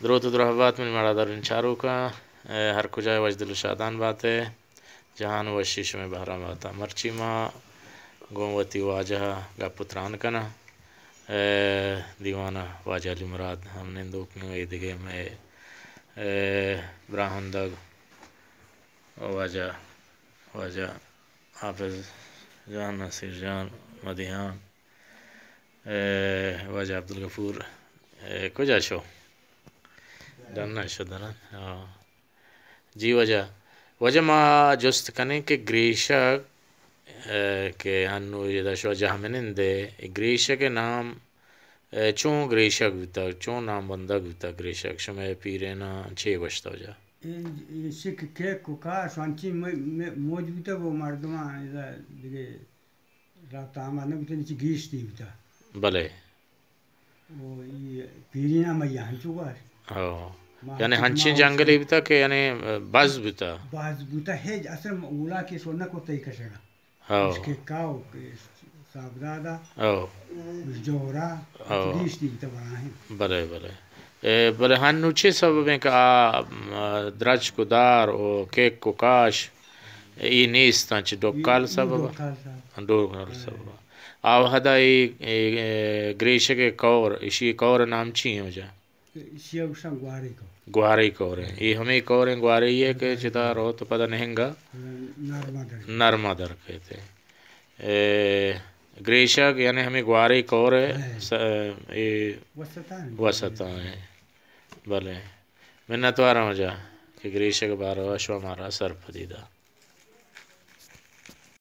دروت و درہبات منی مڑاداریں چاروکاں، اے، ہر کجا ئے وش دل و شادان بات ئے، جہان وشی شمئے بہرا بات۔ مرچی ما گوں وتی واجہ ء گپ و تران کناں۔ اے، دیوان ء واجہ علی مراد ہم نندوک ایں، اے دگہ مئے، اے، براہندگ واجہ، واجہ حافظ جان، نصیر جان، مدیحان، اے، واجہ عبدالغفور، اے، کجا شو؟ ڈن ء شو درن؟ ہاں۔ جی واجہ، واجہ ما جست کنیں کہ گریشگ، اے، کہ انو ادا شو جہمنندے، گریشگ نام، اے، چون گریشگ بوتا، چون نام بندگ بوتا گریشگ؟ شمئے پیریناں چے گوشتا واجہ؟ اے، اے شک کیک و کاش انچی م-، م-، موج بوتگ و مردماں ادا دگہ رابطہ ہما نہ بوتگ، چی گیشتی بوتگ۔ بلے۔ و ای پیرین ہم ای ہنچو گوار۔ ہو۔ ما یعنی ہنچو ہنچیں ما جنگلے بوتگ کہ یعنی بز بوتگ۔ بز بوتگ، ہیچ اصل اولا کہ شو نہ کرتگ ای کشگا۔ ہو۔ مشکے کاو کہ صاحب دادا۔ ہو۔ مش جوہرا۔ ہو۔ گیشتی بوتگ براہیں۔ بلے، بلے۔ اے، بلے ہنو چے سبب ایں کہ آ، م، درچک و دار و کیک و کاش اے نیستاں چہ ڈکال ای، ای سبب ء؟ ڈکال سبب۔ ڈکال سبب ء۔ آ وہدا اے، اے، اے، گریشگ ء کور، ایشی ء کور ء نام چی ایں واجہ؟ ایشی ء گوشاں گوارے کور۔ گوارے کور ایں۔ اے ہمے کور ایں گوارے ء کہ چدا روت پدا نہنگا نرما در۔ نرما در کیت۔ اے، گریشگ یعنی ہمے گوارے کور ء ہاں۔ س-، اے وسطا ایں۔ وسطا ایں۔ بلے۔ منتواراں واجہ کہ گریشگ ء باروا شما مارا سرپدی دات۔